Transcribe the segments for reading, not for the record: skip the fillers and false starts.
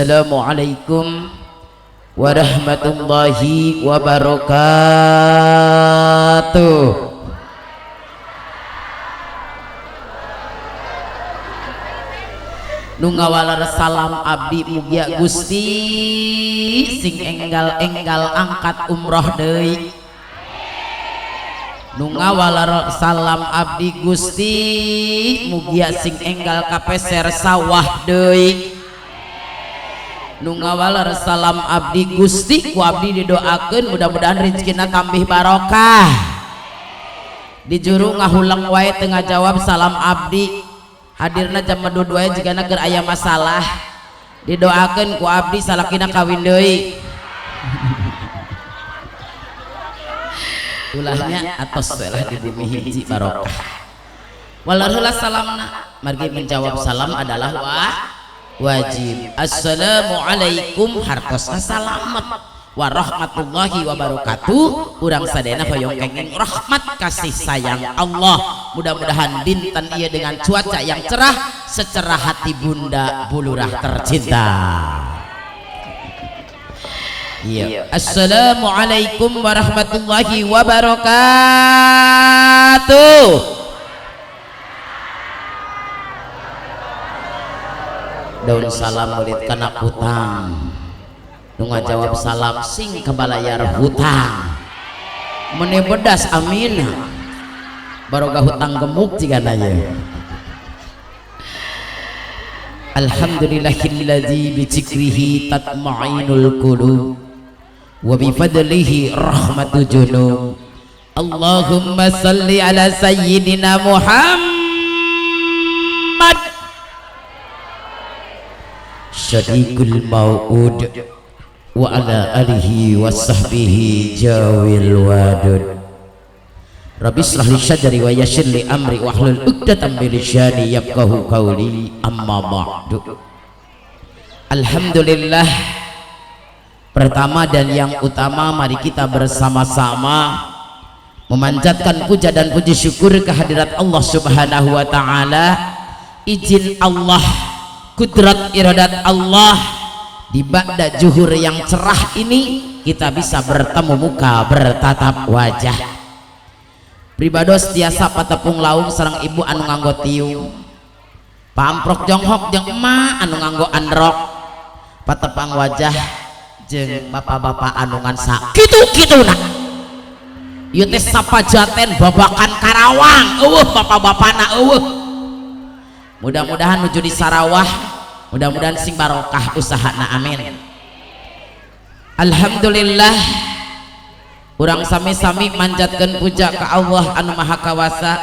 Assalamualaikum warahmatullahi wabarakatuh. Nu ngawaler salam abdi mugia Gusti sing enggal-enggal angkat umroh deui. Nu ngawaler salam abdi Gusti mugia sing enggal kapeser sawah deui. Nu ngawaler salam abdi Gusti ku abdi didoakeun mudah-mudahan rezekina tambih barokah. Di juru ngahuleng wae teu ngajawab salam abdi. Hadirna jam medud wae jigana keur aya masalah. Didoakeun ku abdi salakina kawin deui. Ulahnya atos lah di bumi hiji barokah. Walar heula salamna, margi menjawab salam adalah wajib. Assalamualaikum hartosna salamet warahmatullahi wabarakatuh. Urang sadayana hoyong kenging rahmat kasih sayang Allah. Mudah-mudahan dinten ieu dengan cuaca yang cerah secerah hati bunda bulurah tercinta. Iya. Assalamualaikum warahmatullahi wabarakatuh. Daun salam murid kana hutang. Nu ngajawab salam sing kabalayar hutang. Meni bedas amin. Baroga hutang gemuk jigana ye. Alhamdulillahilladzi bi dzikrihi tatma'inul qulub wa bi fadlihi rahmatu junub. Allahumma salli ala sayyidina Muhammad syadikul mau'ud wa ala alihi wa sahbihi jawil wadud. Rabbi israh li sadri wa yassir li amri wahlul 'uqdatam min lisani yafqahu qawli. Amma ba'du. Alhamdulillah, pertama dan yang utama mari kita bersama-sama memanjatkan puja dan puji syukur kehadirat Allah Subhanahu wa taala. Izin Allah, kudrat iradat Allah, di ba'da juhur yang cerah ini kita bisa bertemu muka, bertatap wajah. Pribados tiasa patepung laung sareng ibu anu nganggo tiung, pamprok jonghok jeung emak anu nganggo androk, patepang wajah jeung bapak-bapak anu ngan sakitu-kituna. Ieu teh sapajaten babakan Karawang, eueuh bapak-bapana eueuh. Mudah-mudahan nuju di Sarawah, mudah-mudahan sing barokah usahana, amin. Alhamdulillah, urang sami-sami manjatkeun puja ka Allah anu Maha Kawasa.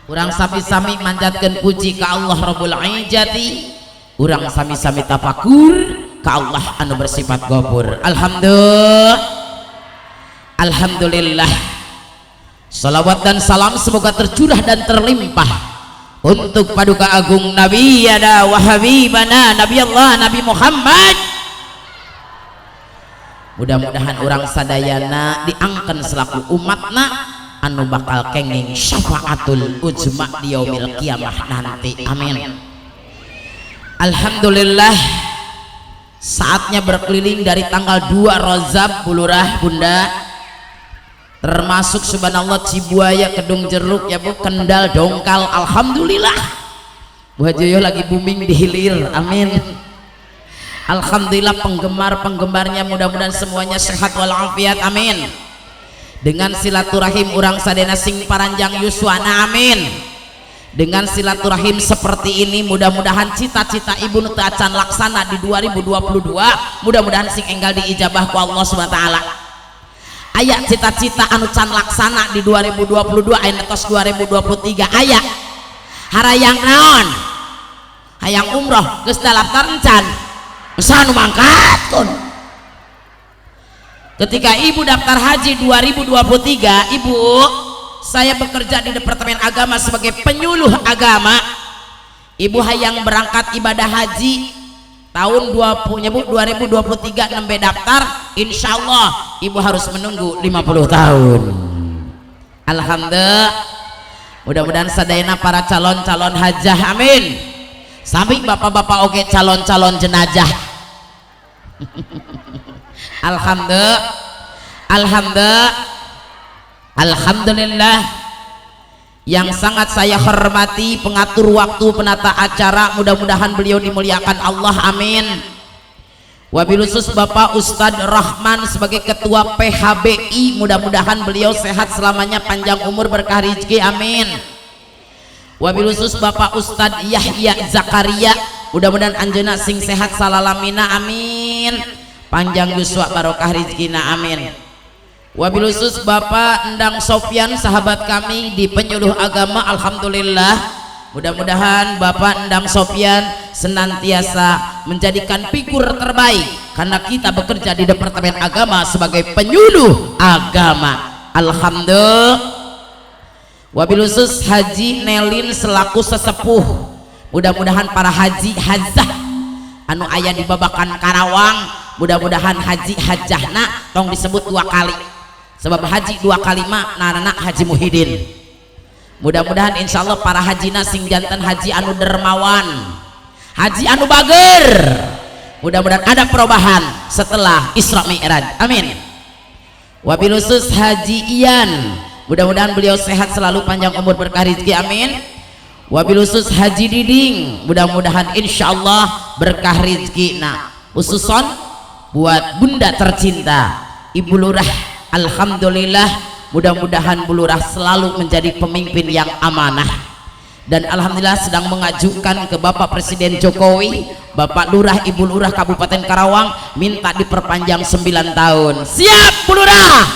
Urang sami-sami manjatkeun puji ka Allah Rabbul Izzati. Urang sami-sami tafakur ka Allah anu bersifat ghafur. Alhamdulillah. Alhamdulillah. Salawat dan salam semoga tercurah dan terlimpah untuk paduka agung Nabi ada wa habibana Nabi Allah Nabi Muhammad. Mudah-mudahan orang sadayana diangken selaku umatna anu bakal kenging syafaatul ujma di yaumil kiamah nanti, amin. Alhamdulillah, saatnya berkeliling dari tanggal 2 Rajab bulurah bunda, termasuk subhanallah Cibuaya, Kedung Jeruk ya bu, Kendal, Dongkal. Alhamdulillah Bu Haji Yoyo lagi booming di hilir, amin. Alhamdulillah penggemar-penggemarnya mudah-mudahan semuanya sehat walafiat, amin. Dengan silaturahim urang sadena sing paranjang yuswana, amin. Dengan silaturahim seperti ini mudah-mudahan cita-cita ibu nu teu acan laksana di 2022 mudah-mudahan sing enggal diijabah ku Allah Subhanahu wa taala. Aya cita-cita anu can laksana di 2022 aya tos 2023 aya harayang naon, hayang umroh geus daftar encan, saha nu mangkatkeun. Ketika ibu daftar haji 2023, ibu saya bekerja di Departemen Agama sebagai penyuluh agama. Ibu hayang berangkat ibadah haji tahun 2023 nembe daftar, insya Allah ibu harus menunggu 50 tahun. Alhamdulillah, mudah-mudahan sadayana para calon-calon hajah, amin. Sami bapak-bapak oge calon-calon jenazah. Alhamdulillah, alhamdulillah, alhamdulillah. Yang sangat saya hormati pengatur waktu penata acara, mudah-mudahan beliau dimuliakan Allah, amin. Wabil khusus Bapak Ustadz Rahman sebagai Ketua PHBI, mudah-mudahan beliau sehat selamanya, panjang umur, berkah rezeki, amin. Wabil khusus Bapak Ustadz Yahya Zakaria, mudah-mudahan anjeunna sing sehat salalamina, amin, panjang yuswa barokah rezekina, amin. Wabil khusus Bapak Endang Sofyan, sahabat kami di penyuluh agama, alhamdulillah, mudah-mudahan Bapak Endang Sofyan senantiasa menjadikan figur terbaik karena kita bekerja di Departemen Agama sebagai penyuluh agama, alhamdulillah. Wabil khusus Haji Nelin selaku sesepuh, mudah-mudahan para haji hajah anu aya di Babakan Karawang, mudah-mudahan haji hajahna tong disebut dua kali, sebab haji dua kali mah narana Haji Muhyiddin. Mudah-mudahan insya Allah para hajina sing janten haji anu dermawan, haji anu bager, mudah-mudahan ada perubahan setelah Isra Mi'raj, amin. Wabil khusus Haji Ian, mudah-mudahan beliau sehat selalu, panjang umur, berkah rezeki, amin. Wabil khusus Haji Diding, mudah-mudahan insya Allah berkah rezeki. Nah, khususon buat bunda tercinta Ibu Lurah, alhamdulillah, mudah-mudahan Bu Lurah selalu menjadi pemimpin yang amanah, dan alhamdulillah sedang mengajukan ke Bapak Presiden Jokowi, Bapak Lurah Ibu Lurah Kabupaten Karawang minta diperpanjang 9 tahun. Siap Bu Lurah?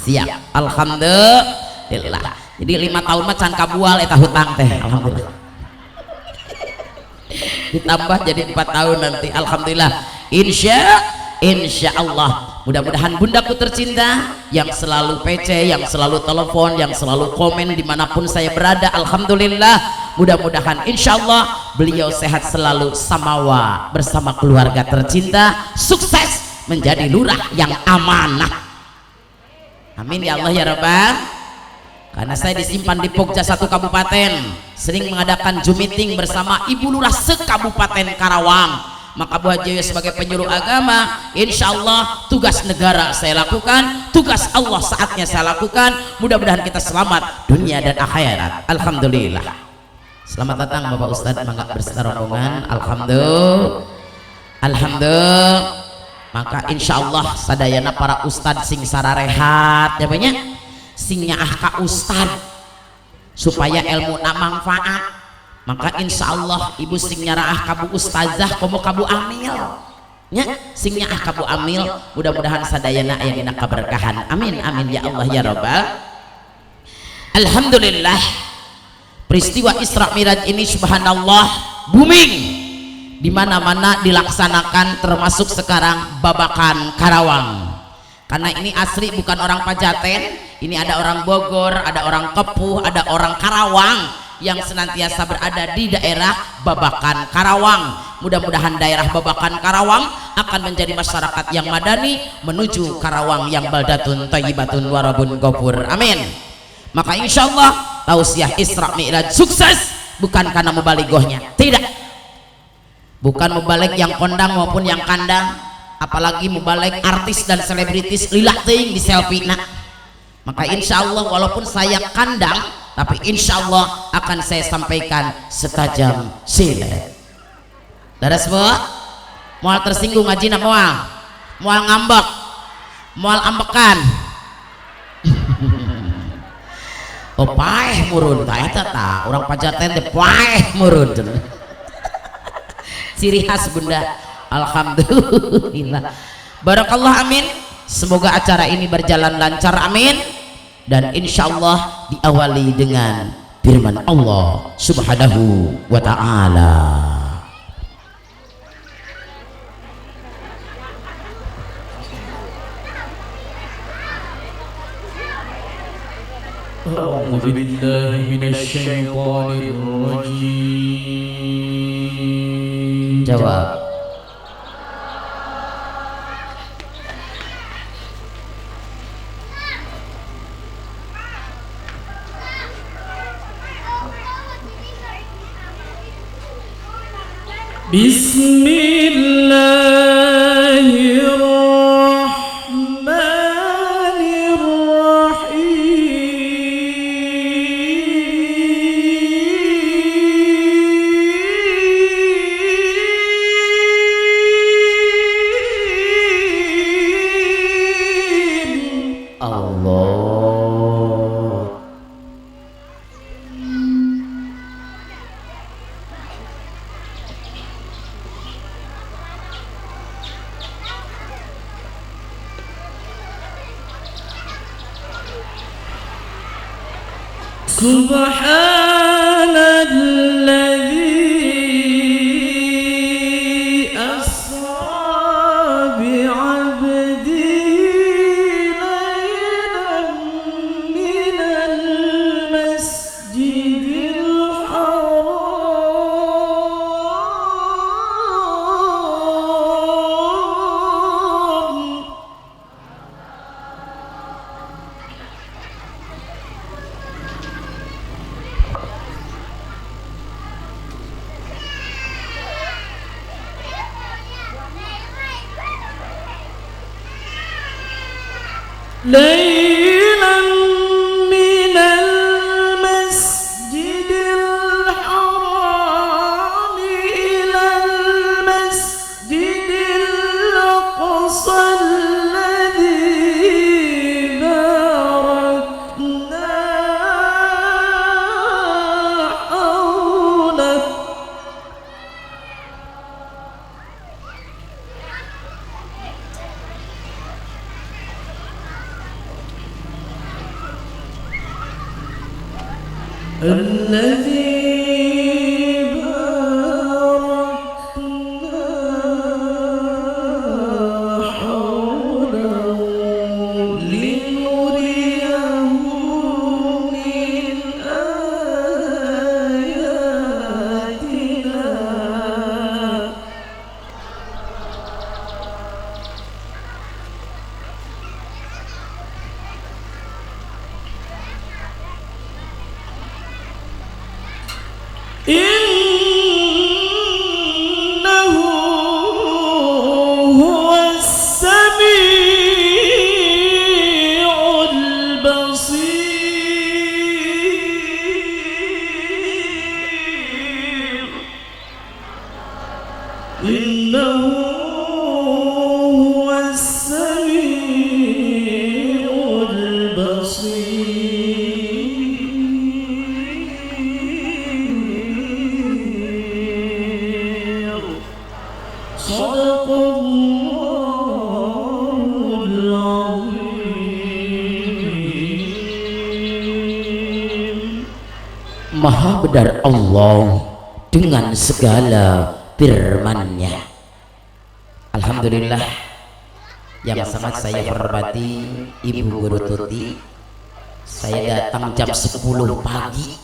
Siap, alhamdulillah. Jadi 5 tahun mah can kabual eta hutang teh, alhamdulillah. Ditambah jadi 4 tahun nanti, alhamdulillah. Insya Allah, mudah-mudahan bundaku tercinta yang selalu PC, yang selalu telepon, yang selalu komen dimanapun saya berada, alhamdulillah, mudah-mudahan insya Allah beliau sehat selalu samawa bersama keluarga tercinta, sukses menjadi lurah yang amanah, amin ya Allah ya Rabbal. Karena saya disimpan di Pokja satu kabupaten, sering mengadakan Zoom meeting bersama Ibu Lurah sekabupaten Karawang. Maka Bu Haji sebagai penyuluh agama, insya Allah tugas negara saya lakukan, tugas Allah saatnya saya lakukan. Mudah-mudahan kita selamat dunia dan akhirat, alhamdulillah. Selamat datang Bapak Ustadz, mangga berserta rombongan, alhamdulillah, alhamdulillah. Maka insya Allah sadayana para ustadz sing sararehat, ya banyak sing nyaah ka ustadz supaya ilmu na manfaat. Maka insya Allah ibu sing nyaraah kabu ustazah komo kabu amil nya, sing nyaah kabu amil, mudah-mudahan sadayana aya dina kaberkahan, amin amin ya Allah ya Rabbal. Alhamdulillah, peristiwa Isra Miraj ini subhanallah booming di mana-mana dilaksanakan, termasuk sekarang Babakan Karawang. Karena ini asli bukan orang Pajaten, ini ada orang Bogor, ada orang Kepuh, ada orang Karawang yang senantiasa berada di daerah Babakan Karawang. Mudah-mudahan daerah Babakan Karawang akan menjadi masyarakat yang madani menuju Karawang yang baldatun thayyibatun warabun ghafur, amin. Maka insya Allah tausiah Isra Mi'raj sukses bukan karena mubalighahnya, tidak, bukan mubaligh yang kondang maupun yang kandang, apalagi mubaligh artis dan selebritis lilak teuing di selfie. Nah, maka insya Allah walaupun saya kandang, tapi insya Allah akan saya sampaikan setajam silet. Daras bu, moal tersinggung ngajina, moal, moal ngambek, moal ambekan. Oh paeh murun, tak eta ta, orang Pajaten teh paeh murun. Ciri khas bunda, alhamdulillah. Barakallah, amin. Semoga acara ini berjalan lancar, amin. Dan insya Allah diawali dengan firman Allah Subhanahu wa ta'ala. A'udzu billahi minasy syaithanir rajim. Jawab. بسم الله الرحمن الرحيم. Allah. سبحان الذي أسرى بعبده ليلا من المسجد الحرام ليلا من المسجد الحرام إلى المسجد الأقصى الذي باركنا حوله الذي باركنا حوله لنريه من آياتنا. إنه هو السميع البصير. إنه هو السميع البصير. صدق الله العظيم. Maha benar Allah dengan segala firman-Nya. Alhamdulillah, yang sangat saya hormati Ibu Guru Tuti. Saya datang jam 10 pagi,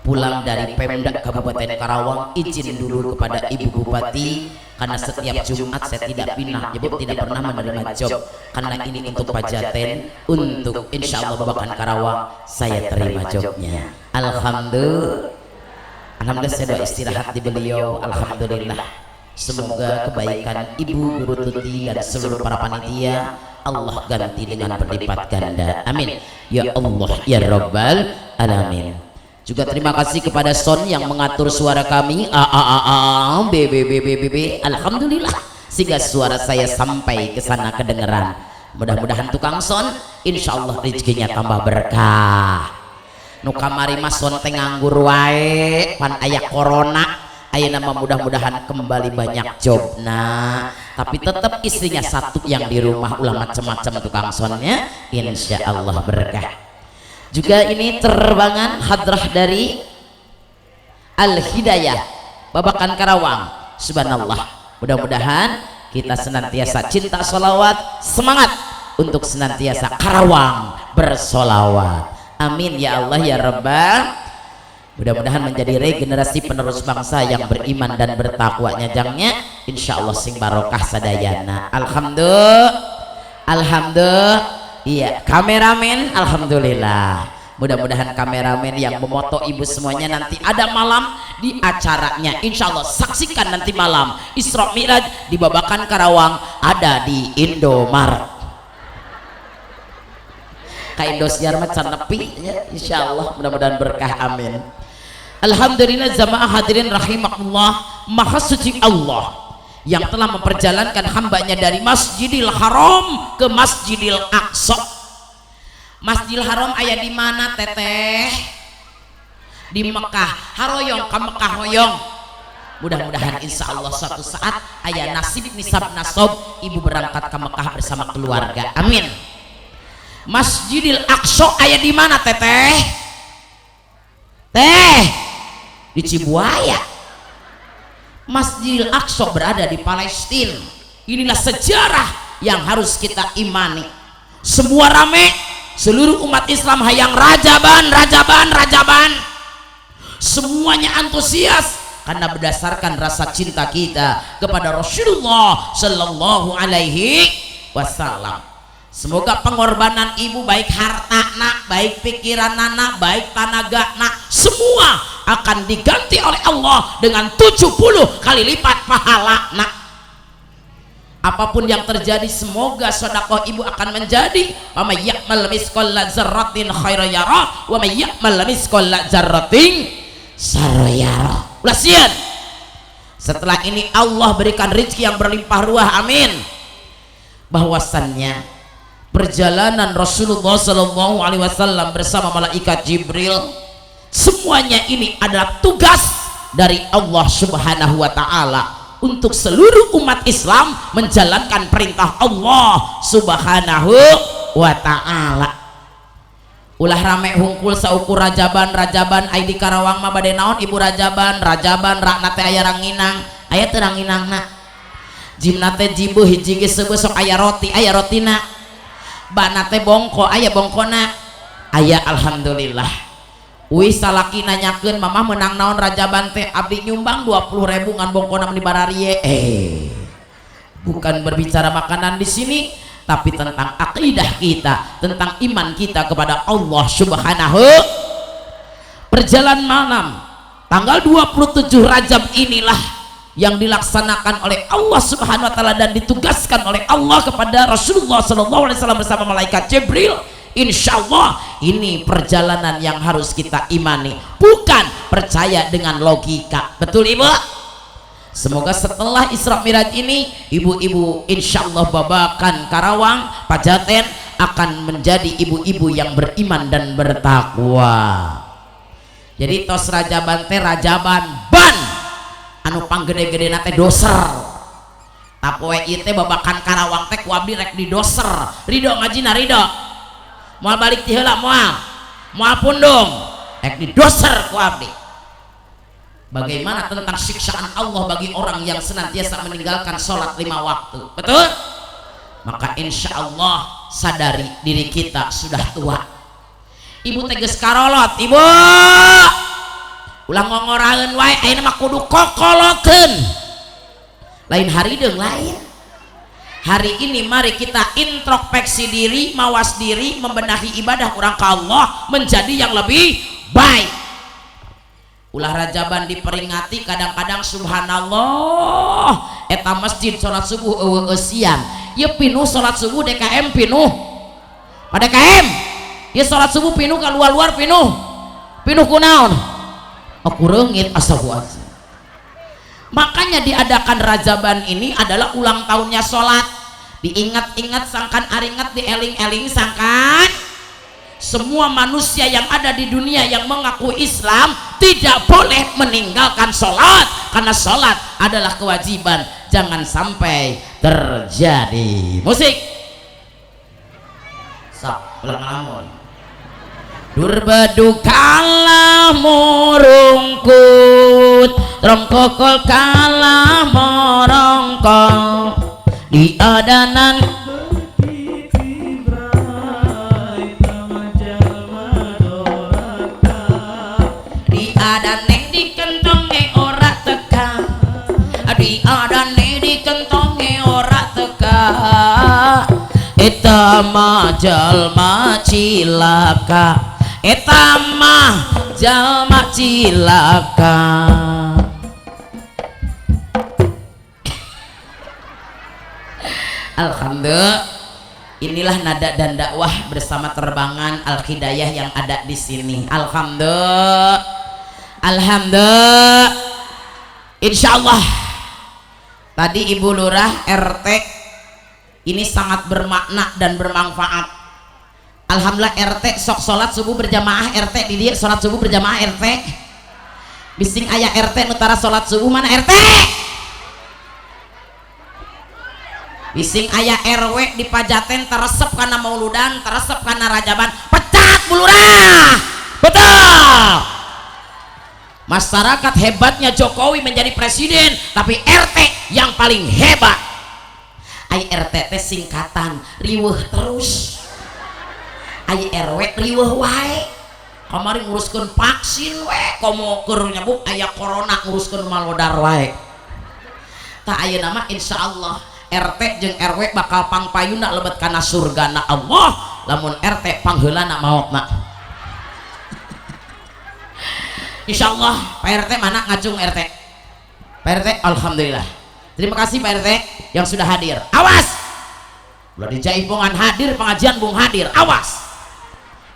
pulang dari Pemda Kabupaten Karawang, izin dulu kepada Ibu Bupati karena setiap Jumat saya tidak pindah, nyebut tidak pernah menerima job karena ini untuk Pajaten, untuk insya Allah Babakan Karawang saya terima jobnya. Alhamdulillah, alhamdulillah saya doa istirahat di beliau. Alhamdulillah, semoga kebaikan Ibu Guru Tuti dan seluruh para panitia Allah ganti dengan berlipat ganda. Amin ya Allah ya Rabbal Alamin. Juga terima kasih kepada Son yang mengatur suara kami A A A A B B B B B B. Alhamdulillah sehingga suara saya sampai ke sana kedengeran. Mudah-mudahan tukang son insya Allah rezekinya tambah berkah. Nu kamari mah son teh nganggur wae pan aya corona, ayeuna mah mudah-mudahan kembali banyak jobna, tapi tetap istrinya satu yang di rumah, ulah macam-macam tukang sonnya, insya Allah berkah. Juga ini terbangan hadrah dari Al Hidayah Babakan Karawang. Subhanallah, mudah-mudahan kita senantiasa cinta sholawat, semangat untuk senantiasa Karawang bersolawat. Amin ya Allah ya Rabbal. Mudah-mudahan menjadi regenerasi penerus bangsa yang beriman dan bertakwa nyajangnya, insya Allah sing barokah sadayana. Alhamdulillah, alhamdulillah. Iya, kameramen alhamdulillah. Mudah-mudahan kameramen yang memoto ibu semuanya nanti ada malam di acaranya. Insya Allah saksikan nanti malam Isra Mi'raj di Babakan Karawang, ada di Indomaret. Ka Indosiar mah can nepi ya. Insya Allah mudah-mudahan berkah, amin. Alhamdulillah, jamaah hadirin rahimakumullah, maha suci Allah yang telah memperjalankan hambanya dari Masjidil Haram ke Masjidil Aqsa. Masjidil Haram aya di mana, teteh? Di Mekah. Haroyong ka Mekah? Hoyong? Mudah-mudahan insya Allah suatu saat aya nasib nisab nasob ibu berangkat ke Mekah bersama keluarga, amin. Masjidil Aqsa aya di mana, teteh? Teh, di Cibuaya. Masjidil Aqsa berada di Palestina. Inilah sejarah yang harus kita imani. Semua rame, seluruh umat Islam hayang rajaban, rajaban, rajaban, semuanya antusias karena berdasarkan rasa cinta kita kepada Rasulullah Shallallahu Alaihi Wasallam. Semoga pengorbanan ibu, baik harta nak, baik pikiran nak, baik tanaga nak, semua akan diganti oleh Allah dengan 70 kali lipat pahala nak. Apapun yang terjadi, semoga sodakoh ibu akan menjadi wa may ya'mal misqala dzarratin khairan yarah wa may ya'mal misqala dzarratin syarran yarah. Ulah sieun. Setelah ini Allah berikan rezeki yang berlimpah ruah, amin. Bahwasannya perjalanan Rasulullah Shallallahu Alaihi Wasallam bersama malaikat Jibril, semuanya ini adalah tugas dari Allah Subhanahu wa Ta'ala untuk seluruh umat Islam menjalankan perintah Allah Subhanahu wa Ta'ala. Ulah rame hungkul saukur rajaban rajaban. Ai di Karawang mah bade naon ibu rajaban rajaban? Rakna teh aya ranginang, aya teu ranginangna? Jimna teh jibuh hiji geus seubeuh, sok aya roti, aya rotina. Bana teh bongko, aya bongkona? Aya, alhamdulillah. Wih, salaki nanyakeun, "Mamah menang naon rajaban teh?" "Abdi nyumbang 20 ribu, ngan bongkona di bararie." Eh, bukan berbicara makanan di sini, tapi tentang akidah kita, tentang iman kita kepada Allah Subhanahu. Perjalanan malam tanggal 27 Rajab inilah yang dilaksanakan oleh Allah Subhanahu wa Taala dan ditugaskan oleh Allah kepada Rasulullah Sallallahu Alaihi Wasallam bersama malaikat Jibril. Insya Allah ini perjalanan yang harus kita imani, bukan percaya dengan logika. Betul, ibu? Semoga setelah Isra Miraj ini ibu-ibu insya Allah Babakan Karawang Pajaten akan menjadi ibu-ibu yang beriman dan bertakwa. Jadi tos rajaban teh rajaban ban anu panggede-gede teh doser. Tapoe ieu teh Babakan Karawang teh ku abdi rek didoser. Ridho ngajina? Ridho? Moal balik ti heula? Moal, moal pundung, rek didoser ku abdi. Bagaimana tentang siksaan Allah bagi orang yang senantiasa meninggalkan sholat lima waktu? Betul? Maka insya Allah sadari diri kita sudah tua. Ibu teges karolot, ibu ulah ngongoraeun wae. Ayeuna mah kudu kokolokeun, lain harideung, lain hari ini. Mari kita introspeksi diri, mawas diri, membenahi ibadah urang ke Allah menjadi yang lebih baik. Ulah rajaban diperingati kadang-kadang, subhanallah, eta masjid sholat subuh eueuh eusian. Ieu pinuh sholat subuh DKM, pinuh pada DKM ieu sholat subuh pinuh, ka luar-luar pinuh. Pinuh kunaon? Oh, kureungit, astagfirullahaladzim. Makanya diadakan rajaban ini adalah ulang tahunnya sholat. Diingat-ingat sangkan aringat, dieling-eling sangkan semua manusia yang ada di dunia yang mengaku Islam tidak boleh meninggalkan sholat, karena sholat adalah kewajiban. Jangan sampai terjadi musik sok ulang lamun dur bedug kalah murungkut, rongkokol kalah morongkol di adanan. Beuki brai tama jalma doraka. Di adane di kentonge ora teka, di adane di kentonge ora teka, eta mah jalma cilaka. Eta mah jalma cilaka. Alhamdulillah, inilah nada dan dakwah bersama terbangan Al-Hidayah yang ada di sini. Alhamdulillah, alhamdulillah. Insyaallah tadi Ibu Lurah RT ini sangat bermakna dan bermanfaat. Alhamdulillah RT sok sholat subuh berjamaah, RT di dia sholat subuh berjamaah RT. Bising aya RT nu tara sholat subuh, mana RT? Bising aya RW di Pajaten teresep karena mauludan, teresep karena rajaban, pecat Bu Lurah. Betul. Masyarakat hebatnya Jokowi menjadi presiden, tapi RT yang paling hebat. Ai RT teh singkatan riweuh terus. Ai RW riweuh wae. Kamari nguruskeun vaksin we, komo keur nyebut aya corona nguruskeun malodar wae. Tah ayeuna mah insyaallah RT jeung RW bakal pangpayuna lebet kana surgana Allah, lamun RT pangheulana maotna. Insyaallah Pak RT mana ngacung RT? Pak RT alhamdulillah. Terima kasih Pak RT yang sudah hadir. Awas. Ulah dijaipongan hadir pengajian bung hadir. Awas.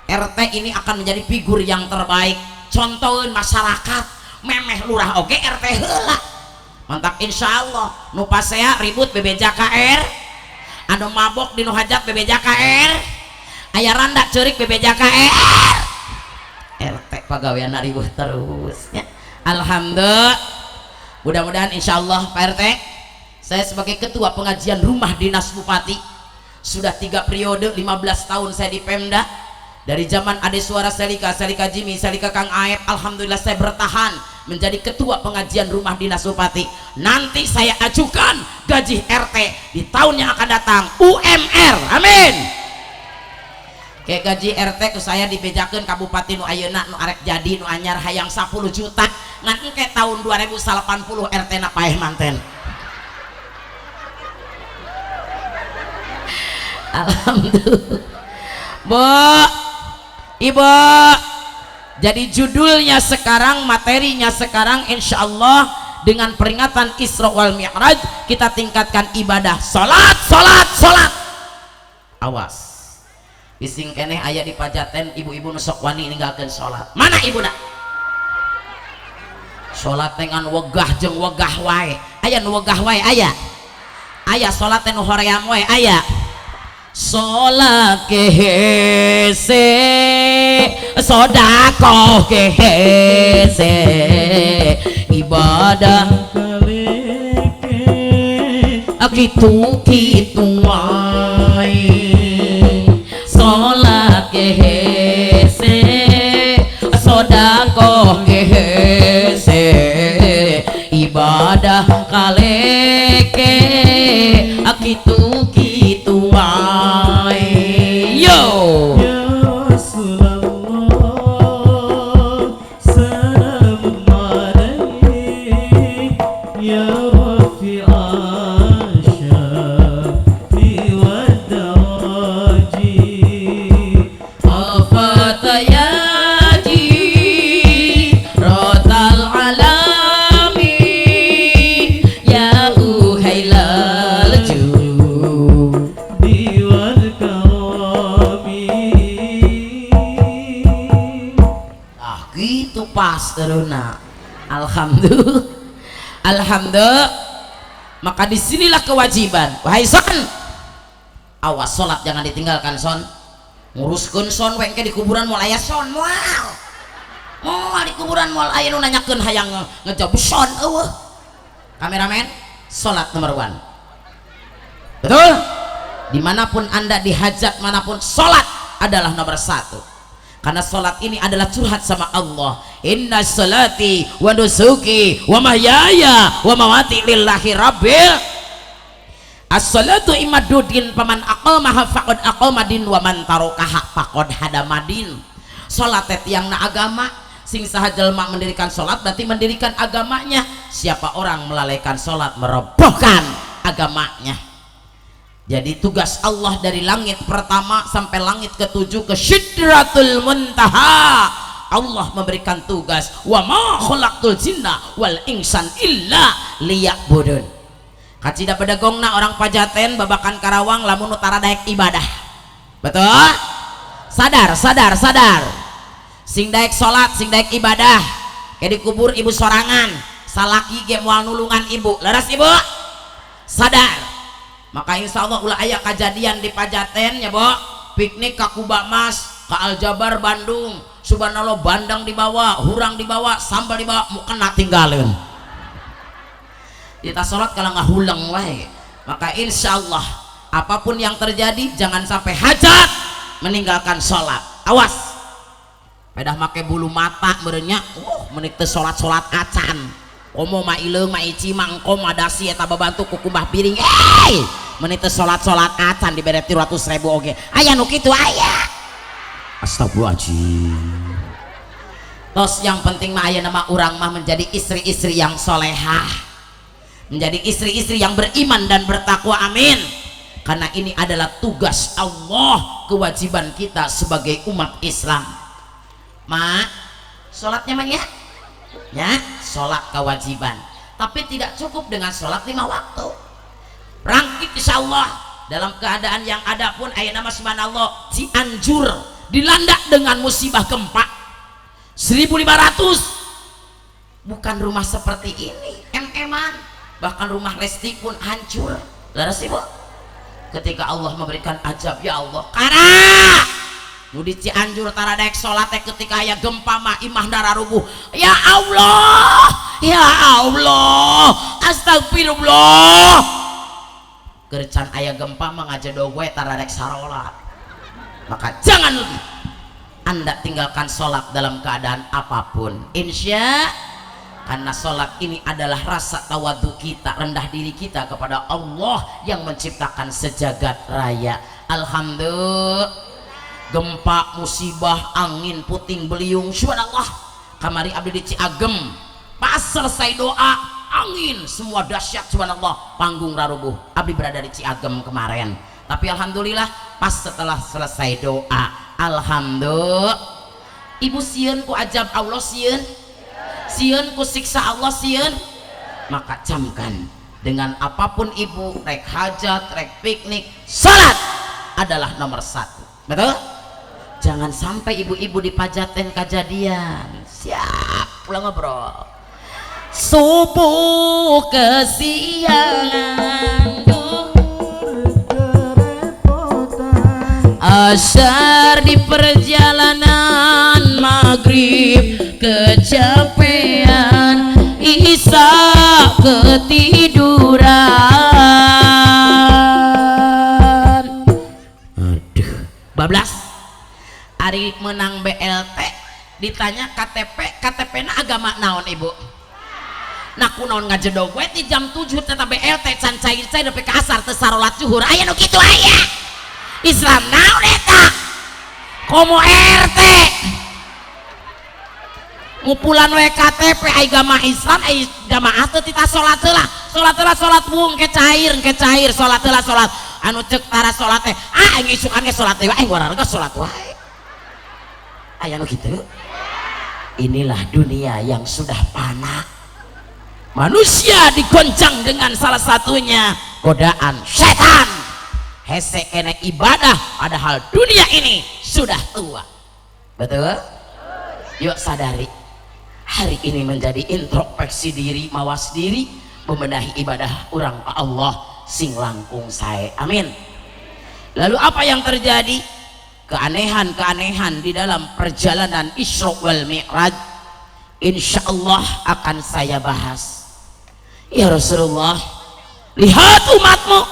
RT ini akan menjadi figur yang terbaik. Contohin masyarakat, memeh lurah oge RT heula. Mantap insyaallah. Nu pasea ribut bebeja KR, anu mabok di nu hajat bebeja KR, aya randa ceurik bebeja KR. RT pagaweanna ribut terus ya. Alhamdulillah. Mudah-mudahan insyaallah Pak RT, saya sebagai ketua pengajian rumah dinas bupati sudah 3 periode 15 tahun saya di Pemda. Dari zaman Ade Suara Selika, Selika Jimmy, Selika Kang Aep, alhamdulillah saya bertahan menjadi ketua pengajian rumah dinas bupati. Nanti saya ajukan gaji RT di tahun yang akan datang UMR. Amin. Kayak gaji RT ku saya dibejakeun ka bupati nu ayeuna nu arek jadi nu anyar hayang 10 juta. Ngan engke tahun 2080 RT na paeh manten. Alhamdulillah. Bu, Ibu, jadi judulnya sekarang, materinya sekarang insya Allah dengan peringatan Isra wal Mi'raj kita tingkatkan ibadah salat, salat, salat. Awas, bising keneh aya di Pajaten ibu-ibu nu sok wani ninggalkeun salat. Mana ibu nak? Salat dengan wegah jeung wegah wae. Aya nu wegah wae aya. Aya salat teh nu hoream wae aya. Salat kehese, sodakoh kehese, ibadah kitu kitu wae. Salat kehese, sodakoh kehese, ibadah kaleke kitu kitu wae. Yo ya Rasulullah salam alaik ya rafi'al syafi wad daraji afata ya rotal alami ya uhailal diwal karami. Ah gitu pas teruna. Alhamdulillah, alhamdulillah. Maka disinilah kewajiban. Wahai son, awas sholat jangan ditinggalkan son. Nguruskeun son we engke di kuburan moal aya son, moal. Moal di kuburan moal aya nu nanyakeun hayang ngejawab son eueuh. Kameramen, sholat nomor 1. Betul? Dimanapun anda di hajat manapun, sholat adalah nomor 1. Karena sholat ini adalah curhat sama Allah. Inna sholati wa nusuki wa mahyaya wa mamati lillahi rabbil. As-sholatu imadudin paman aqamaha faqad aqamadin wa man tarokaha faqad hadamadin. Sholat teh tiangna agama. Sing saha jelema mendirikan sholat berarti mendirikan agamanya. Siapa orang melalaikan sholat merobohkan agamanya. Jadi tugas Allah dari langit pertama sampai langit ketujuh ke Sidratul Muntaha, Allah memberikan tugas, wa ma khalaqtul jinna wal insan illa liya'budun. Kacida bedegongna orang Pajaten babakan Karawang lamun utara daek ibadah. Betul? Sadar, sadar, sadar. Sing daek salat, sing daek ibadah. Kayak dikubur ibu sorangan, salaki ge moal nulungan ibu. Leres ibu? Sadar. Maka insya Allah ulah aya kejadian di Pajaten ya, Bu. Piknik ka Kuba Mas, ka Aljabar Bandung. Subhanallah, bandang dibawa, hurang dibawa, sambal dibawa, mukena tinggalin. Kita sholat kalau nggak hulang wae. Maka insya Allah apapun yang terjadi jangan sampai hajat meninggalkan sholat. Awas, pedah make bulu mata merenya, menik teu sholat-sholat acan. Komo ma ileung ma ici ma engko ma dasi eta babantu kukumbah piring. Menik teu sholat-sholat acan dibere 300.000 oge. Aya nu kitu aya. Astagfirullahaladzim. Tos yang penting mah aya nama urang mah menjadi istri-istri yang solehah, menjadi istri-istri yang beriman dan bertakwa, amin. Karena ini adalah tugas Allah, kewajiban kita sebagai umat Islam. Ma, sholatnya mah ya, ya, sholat kewajiban. Tapi tidak cukup dengan sholat 5 waktu. Rangkit insya Allah dalam keadaan yang ada pun ayat nama subhanallah Cianjur dilanda dengan musibah gempa 1500. Bukan rumah seperti ini, em-eman, bahkan rumah Lesti pun hancur. Leres ibu? Ketika Allah memberikan azab, ya Allah, karena nu di Cianjur tara daek salat teh ketika aya gempa mah imah dararubuh. Ya Allah, ya Allah, astagfirullah. Keur can aya gempa mah ngajedog we tara daek sarolat. Maka jangan Anda tinggalkan sholat dalam keadaan apapun, insya, karena sholat ini adalah rasa tawadu kita, rendah diri kita kepada Allah yang menciptakan sejagat raya. Alhamdulillah. Gempa, musibah, angin, puting beliung, subhanallah. Kamari abdi di Ciagem, pas selesai doa, angin semua dahsyat, subhanallah, panggung rarubuh. Abdi berada di Ciagem kemarin. Tapi alhamdulillah pas setelah selesai doa, alhamdulillah. Ibu sieun ku ajab Allah sieun? Sieun ku siksa Allah sieun? Maka camkan dengan apapun ibu, rek hajat, rek piknik, salat adalah nomor 1. Betul? Jangan sampai ibu-ibu di Pajaten kejadian. Siap, pulang ngobrol. Subuh kesiangan, asar di perjalanan, maghrib kecapean, isya ketiduran. Aduh, bablas. Ari menang BLT ditanya KTP, KTP na agama naon ibu? Nah kunaon ngajedog we ti jam 7 tetap BLT can cair-cair nepi ka asar teu sarolat zuhur. Aya nu kitu aya. Islam naon eta? Komo RT ngupulan we KTP ai agama Islam ai jamaah teu tita salat heula. Salat heula salat wung ke cair, ke cair salat heula salat. Anu ceuk tara salat teh, ah aing isukan ge salat teh aing wararga salat wae. Aya nu kitu. Inilah dunia yang sudah panah. Manusia digoncang dengan salah satunya godaan setan. Hese kene ibadah padahal dunia ini sudah tua. Betul? Yuk sadari. Hari ini menjadi introspeksi diri, mawas diri, membenahi ibadah urang ka Allah sing langkung sae. Amin. Lalu apa yang terjadi? Keanehan-keanehan di dalam perjalanan Isra wal Mi'raj insya Allah akan saya bahas. Ya Rasulullah, lihat umatmu.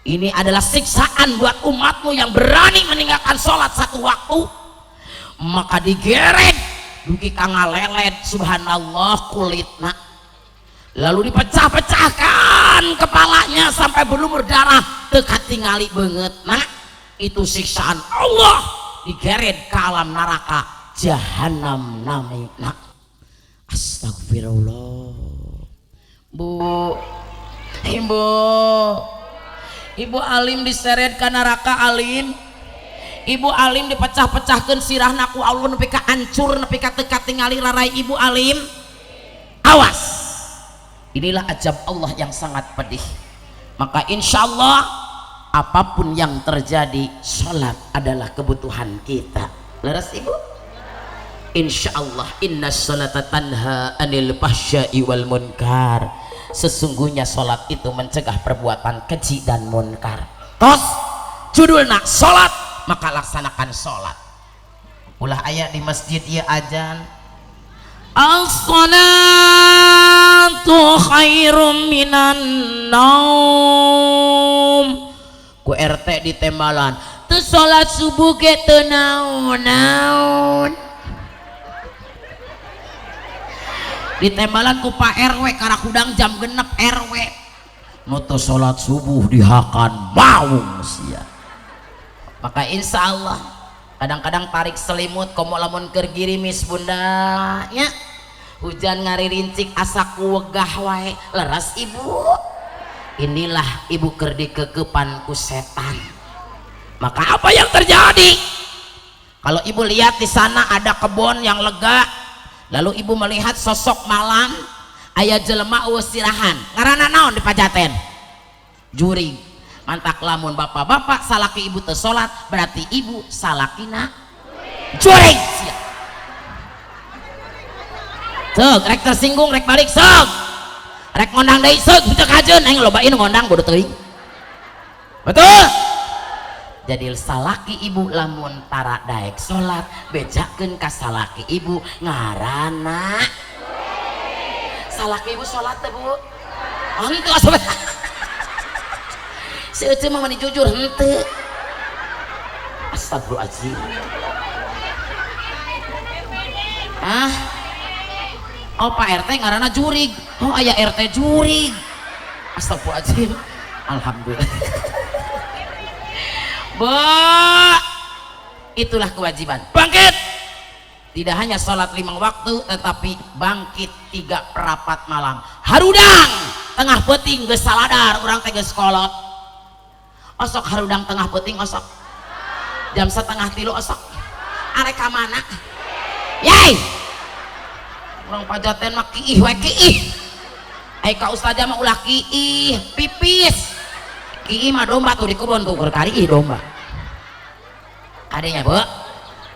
Ini adalah siksaan buat umatmu yang berani meninggalkan sholat satu waktu. Maka digeret dugi ka ngalelet, subhanallah, kulitna. Lalu dipecah-pecahkan kepalanya sampai berlumur darah, teu katingali beungeutna. Itu siksaan Allah, digeret ke alam neraka jahanam namina. Astagfirullah. Bu, ibu, Ibu alim diseret ka neraka alim. Ibu alim dipecah-pecahkeun sirahna ku Allah nepi ka hancur, nepi ka teu katingali rarai ibu alim. Awas, inilah azab Allah yang sangat pedih. Maka insya Allah apapun yang terjadi, sholat adalah kebutuhan kita. Leres, Ibu? Insya Allah. Inna sholata tanha anil fahsyai wal munkar. Sesungguhnya sholat itu mencegah perbuatan keji dan munkar. Tos judulna sholat, maka laksanakan sholat. Ulah aya di masjid ieu ajan, as-salatu khairum minan naum, ku RT ditembalan, teu salat subuh ge teu naon-naon. Ditembalan ku Pak RW karak hudang jam 6 RW, nu teu salat subuh dihakan maung sia. Maka insya Allah kadang-kadang tarik selimut, komo lamun keur girimis, Bunda nya, hujan ngaririncik, asa kuwegah wae. Leres, Ibu? Inilah ibu keur dikekepan ku setan. Maka apa yang terjadi kalau ibu lihat di sana ada kebun yang lega, lalu ibu melihat sosok malam aya jelema euweuh sirahan, ngaranna naon di Pajaten? Jurig. Mantak lamun bapak-bapak salaki ibu teu salat, berarti ibu salakina jurig sia. Sok rek tersinggung, rek balik, sok rek ngondang deui, sok teu kajeun aing lobain ngondang, bodoh teuing. Betul. Jadi salaki ibu lamun tara daek salat, bejakeun ka salaki ibu ngaranna. Salaki ibu salat teh, Bu? Henteu asup. Si Ece mah mani jujur, henteu. Astagfirullahaladzim. Ah, oh, Pak RT ngaranna jurig. Oh, aya RT jurig. Astagfirullahaladzim. Alhamdulillah, Bu. Itulah kewajiban bangkit, tidak hanya sholat 5 waktu, tetapi bangkit 3/4 malam. Harudang tengah peuting geus saladar, urang teh geus kolot. Osok harudang tengah peuting, osok jam 2.30, osok arek ka mana yai? Urang Pajaten mah kiih we kiih. Ai ka ustazah mah ulah kiih, pipis. Kiih mah domba tuh di kebun tuh, keur kari ih domba. Adanya, Bu,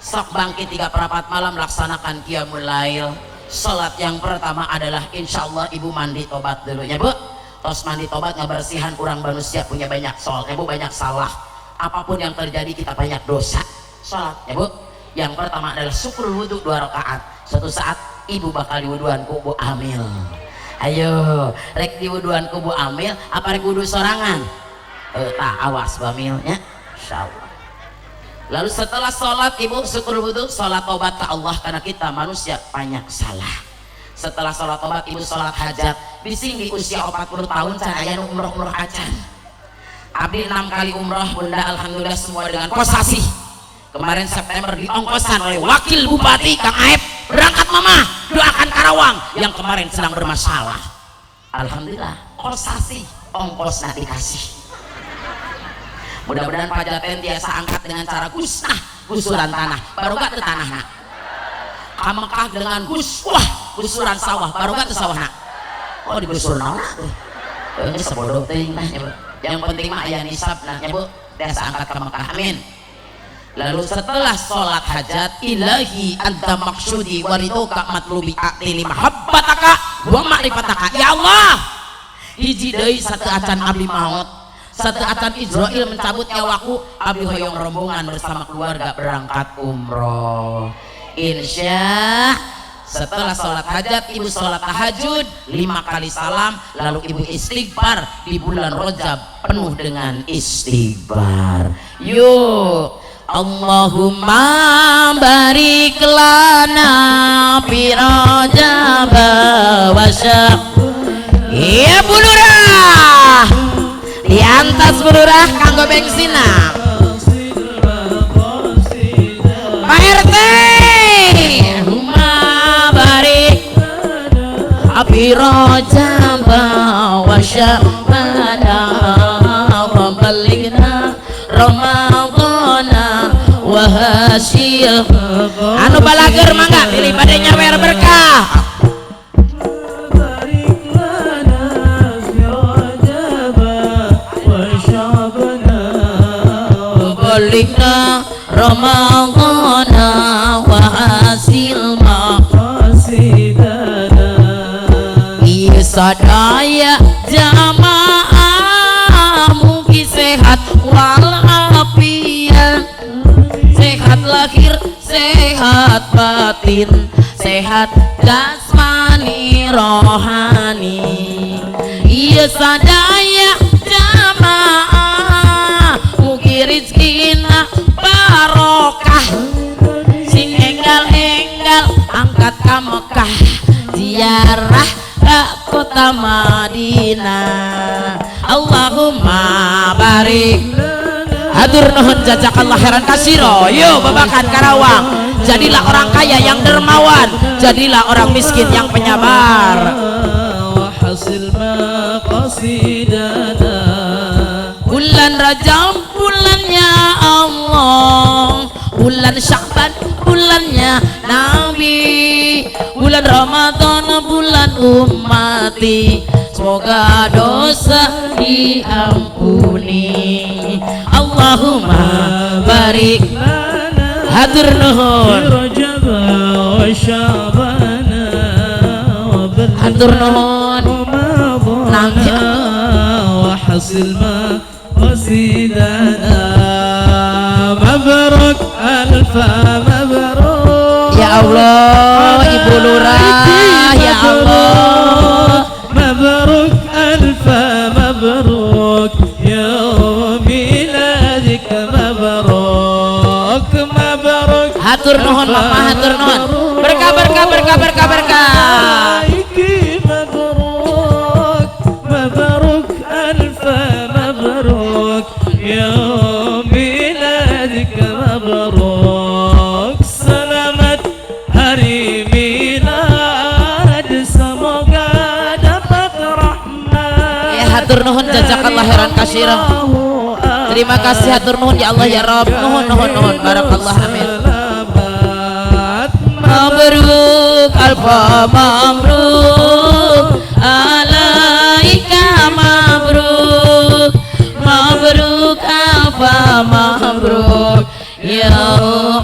sok bangkit 3/4 malam, laksanakan qiyamul lail. Salat yang pertama adalah insya Allah ibu mandi tobat dulu ya, Bu. Terus mandi tobat, ngebersihan. Kurang manusia punya banyak soal ya, Bu, banyak salah. Apapun yang terjadi, kita banyak dosa. Salat ya, Bu, yang pertama adalah syukur wudhu 2 rakaat. Suatu saat ibu bakal diwuduan ku Bu Amil. Ayo, rek diwuduan ku Bu Amil apa rek wudu sorangan? Eh, tah awas Bu Amil ya, insyaallah. Lalu setelah sholat ibu syukur wudhu, sholat tobat ke Allah, karena kita manusia banyak salah. Setelah sholat tobat, ibu sholat hajat. Bising di usia 40 tahun can aya nu umroh-umroh acan. Abdi 6 kali umroh, Bunda, alhamdulillah semua dengan kosasi. Kemarin September diongkosan oleh wakil bupati Kang Aep, berangkat mama doakan Karawang yang kemarin sedang bermasalah. Alhamdulillah kosasi, ongkosna dikasih. Mudah-mudahan Pajaten biasa angkat dengan cara gusnah, gusuran tanah, baru gak tanahna. Ka Mekah dengan guswah, gusuran sawah, baru gak sawahna. Oh, digusur naon tuh? Ini sebodoh teuing lah ya, Bu. Yang penting mah aya nisabna ya, Bu, biasa angkat ke Mekah. Amin. Lalu setelah sholat hajat, ilahi anta maksudi waridoka matlubi a'tini mahabbataka wa ma'rifataka. Ya Allah, hiji deui satu acan abdi maut, satu acan Izrail mencabut nyawaku, abdi hoyong rombongan bersama keluarga berangkat umroh. Insya. Setelah sholat hajat, ibu sholat tahajud 5 kali salam, lalu ibu istighfar. Di bulan Rajab penuh dengan istighfar. Yuk, Allahumma barik lana fi Rajab wa. Iya, Bu Lurah, di atas Bu Lurah kanggo bensin. Pak RT, Allahumma barik fi Rajab wa Sya'ban rabbal Ramadhana wa hasil. Anu balager mangga pilih pada nyawer berkah. بارك لنا في رجب وشعبنا. Balighna Ramadhana wa hasil قصيدنا. Ieu sadaya jamaah mugi sehat walafiat, sehat lahir, sehat batin, sehat jasmani rohani. Ieu sadaya jamaah mugi rizkina barokah, sing enggal-enggal angkat ka Mekah, ziarah ke kota Madinah. Allahumma barik. Hatur nuhun, jazakallah khairan kasiro. Yuk, Babakan Karawang, jadilah orang kaya yang dermawan, jadilah orang miskin yang penyabar. وحصل مقاصدنا. Bulan Rajab bulannya Allah, bulan Sya'ban bulannya Nabi, bulan Ramadan bulan ummati, semoga dosa diampuni. Allahumma barik. لنا Hatur nuhun. في رجب وشعبان وبلغنا Hatur nuhun. رمضان وحصل مقاصدنا. مبروك ألف مبروك. Ya Allah, Ibu Lurah, ya Allah. مبروك ألف مبروك يوم ميلادك مبروك مبروك. Hatur nuhun Mama, hatur nuhun. Berkah berkah berkah berkah berkah. عليك مبروك مبروك ألف مبروك يوم ميلادك مبروك. Selamat hari milad, semoga dapat rahmat. Ya, hatur nuhun, jazakallah khairan katsiran. Terima kasih, hatur nuhun, ya Allah ya Rabb. Nuhun nuhun nuhun, barakallah, amin. Selamat. Mabruk alfa mabruk alaika mabruk, mabruk alfa mabruk ya.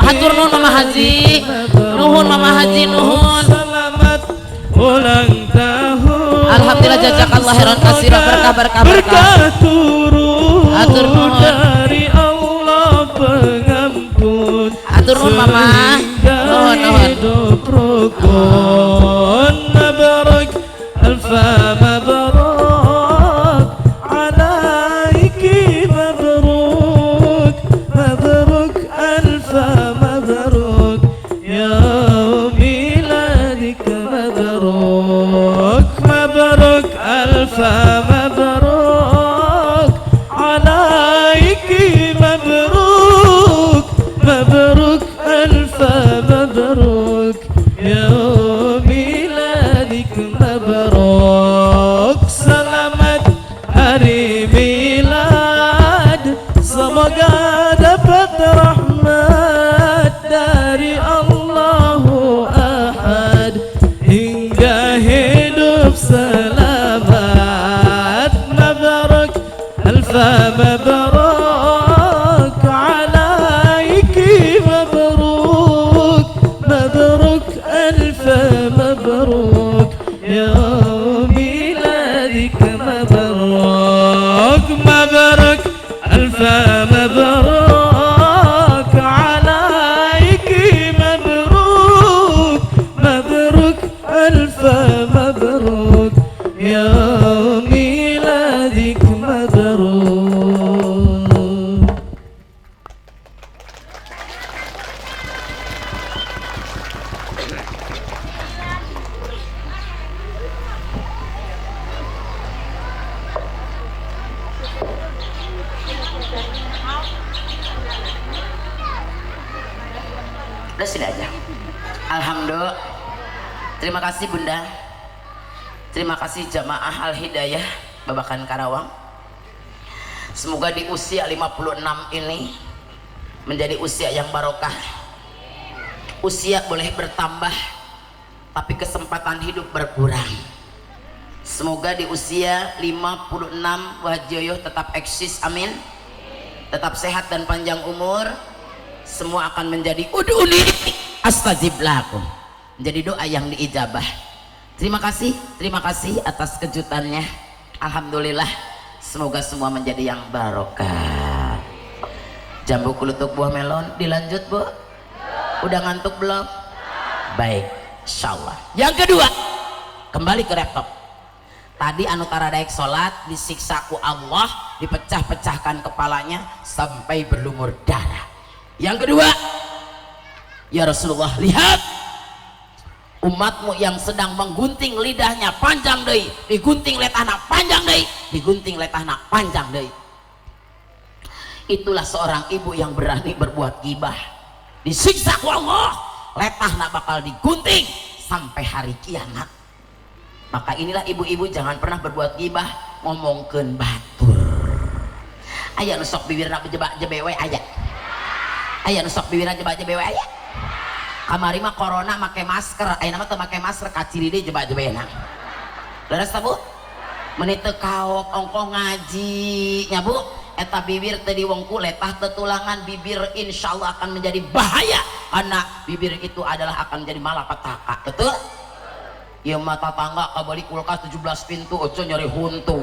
Hatur nuhun Mama Haji, nuhun Mama Haji, nuhun. Selamat ulang tahun. Alhamdulillah, jazakallah khairan katsiran, berkah berkah berkah. Berkah turun Hatur nuhun. Dari Allah pengampun. Hatur nuhun Mama. Sehingga Nuhun nuhun. Hidup rukun. Mabruk alfa mabruk alaiki mabruk mabruk alfa mabruk يوم ميلادك مبروك مبروك ألف مبروك عليك مبروك مبروك ألف مبروك يوم ميلادك مبروك. Selamat hari milad, semoga dapat rahmat dari Allahu Ahad hingga hidup selamat. Mabruk alfa mabruk alaiki mabruk mabruk alfa mabruk يوم ميلادك مبروك مبروك ألف مبروك عليك مبروك مبروك ألف مبروك يوم ميلادك مبروك. Udah, sini aja. Alhamdulillah. Terima kasih Bunda. Terima kasih jamaah Al Hidayah Babakan Karawang. Semoga di usia 56 ini Menjadi usia yang barokah. Usia boleh bertambah, tapi kesempatan hidup berkurang. Semoga di usia 56 Wahjoyo tetap eksis, amin. Tetap sehat dan panjang umur. Semua akan menjadi ud'uni astajib lakum, menjadi doa yang diijabah. Terima kasih, terima kasih atas kejutannya. Alhamdulillah, semoga semua menjadi yang barokah. Jambu kulutuk buah melon dilanjut, Bu. Udah ngantuk belum? Baik, insyaallah. Yang kedua, kembali ke laptop. Tadi anu tara daek salat disiksa ku Allah, dipecah-pecahkan kepalanya sampai berlumur darah. Yang kedua, ya Rasulullah, lihat umatmu yang sedang menggunting lidahnya panjang deui, digunting letahna panjang deui, digunting letahna panjang deui. Itulah seorang ibu yang berani berbuat gibah, disiksa ku Allah, letahna bakal digunting sampai hari kiamat. Maka inilah ibu-ibu, jangan pernah berbuat gibah, ngomongkeun batur. Aya nu sok bibirna jebak jebewe, aya. Aya nu sok bibirna jebak jebewe, aya. Kamari mah corona make masker, ayeuna mah teu make masker, kaciri deui jebak jebena. Leres teh, Bu? Meuni teu kaok ongkoh ngaji nya, Bu. Eta bibir teu diwengku, letah teu tulangan, bibir insyaallah akan menjadi bahaya karena bibir itu adalah akan menjadi malapetaka. Betul? Ieu mah tatangga kabeli kulkas 17 pintu, ojo nyari huntu.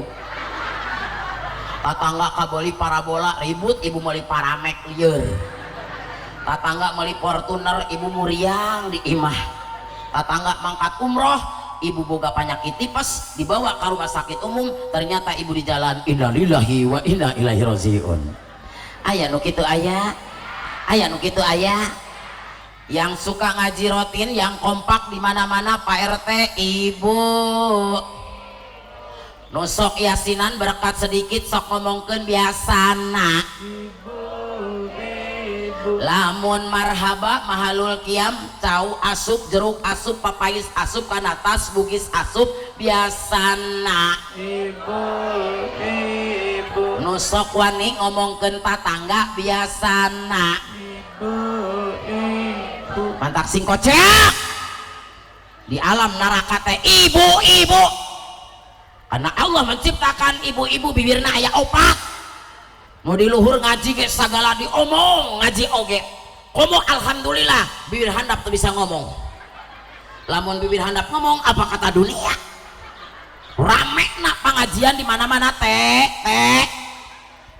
Tatangga kabeli parabola, ribut, ibu meuli paramek lieur. Tatangga meuli Fortuner, ibu muriang di imah. Tatangga mangkat umroh, ibu boga penyakit tipes, dibawa ke rumah sakit umum, ternyata ibu di jalan, innalillahi wa inna ilaihi rajiun. Aya nu kitu aya? Aya nu kitu aya? Yang suka ngaji rutin, yang kompak di mana-mana, Pak RT, Ibu. Nu sok yasinan berkat sedikit sok ngomongkeun biasana. Lamun marhaba mahalul kiam, cau asup, jeruk asup, papais asup, kana tas bugis asup biasana. Ibu, ibu. Nu sok wani ngomongkeun tatangga biasana. Ibu, ibu. Mantak sing kocak di alam neraka teh ibu-ibu, karena Allah menciptakan ibu-ibu bibirna aya opat. Mau di luhur ngaji ge sagala diomong, ngaji oge komo. Alhamdulillah bibir handap tuh bisa ngomong. Lamun bibir handap ngomong, apa kata dunia? Rame nak pengajian di mana-mana teh teh,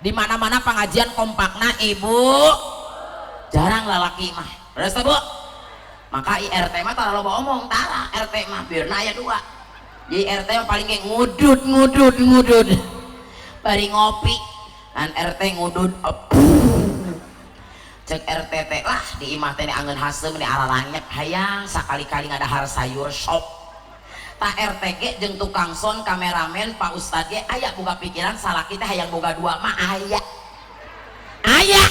di mana-mana pengajian kompakna ibu, jarang lalaki mah. Beres Bu? Maka IRT mah tara loba omong, tara. RT mah bibirna aya dua. Jadi RT mah paling kayak ngudut ngudut ngudut bari ngopi dan RT ngudut. Cek RT teh lah, di imah teh angeun haseum, di araranyep, hayang sakali-kali ngadahar sayur sop. Tak RT ge jeung tukang son, kameramen, Pak Ustad ge aya boga pikiran salaki teh hayang boga dua mah aya, aya.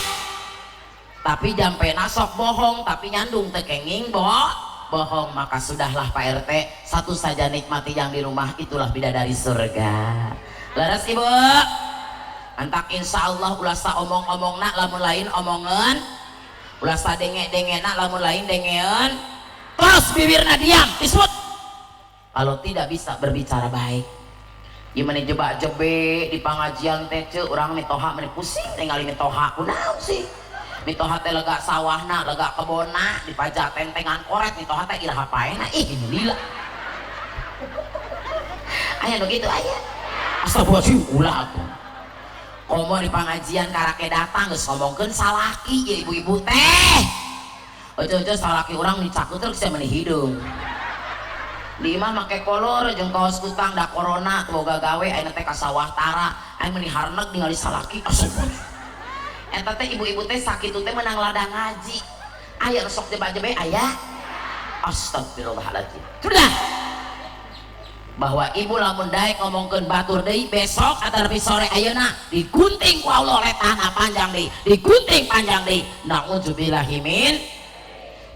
Tapi jampena sok bohong, tapi nyandung teu kenging bohong. Maka sudahlah Pak RT, satu saja, nikmati yang di rumah, itulah bidadari surga. Leres, Ibu? Antak insya Allah ulah sa omong-omong nak lamun lain omongan, ulah sa denge-denge nak lamun lain dengean. Terus bibirna diam, disebut kalau tidak bisa berbicara baik. Gimana jebak jebe di pengajian teh, ce urang mitoha meni pusing tinggal mitoha. Kunaon sih mitoha teh? Lega sawahna, lega kebonna, dipajak tentengan koret mitoha teh, iraha paena? Ih, gini lila. Aya nu kitu aya? Astagfirullahaladzim, ulah atuh. Komo di pengajian karake datang geus ngomongkeun salaki ya ibu-ibu teh. Ojo-ojo salaki urang dicakut terus saya meni hidung. Di imah make kolor jeung kaos kutang, da corona teu boga gawe, ayeuna teh ka sawah tara, aing meuni harneg ningali salaki. Astagfirullah. Eta teh ibu-ibu teh sakitu teh menang ladang ngaji. Aya nu sok jebak-jebe aya? Astagfirullahaladzim. Sudah, bahwa ibu lamun daek ngomongkeun batur deui besok atau lebih sore ayeuna, digunting ku Allah letahna panjang deui, digunting panjang deui. Na'udzubillahi min.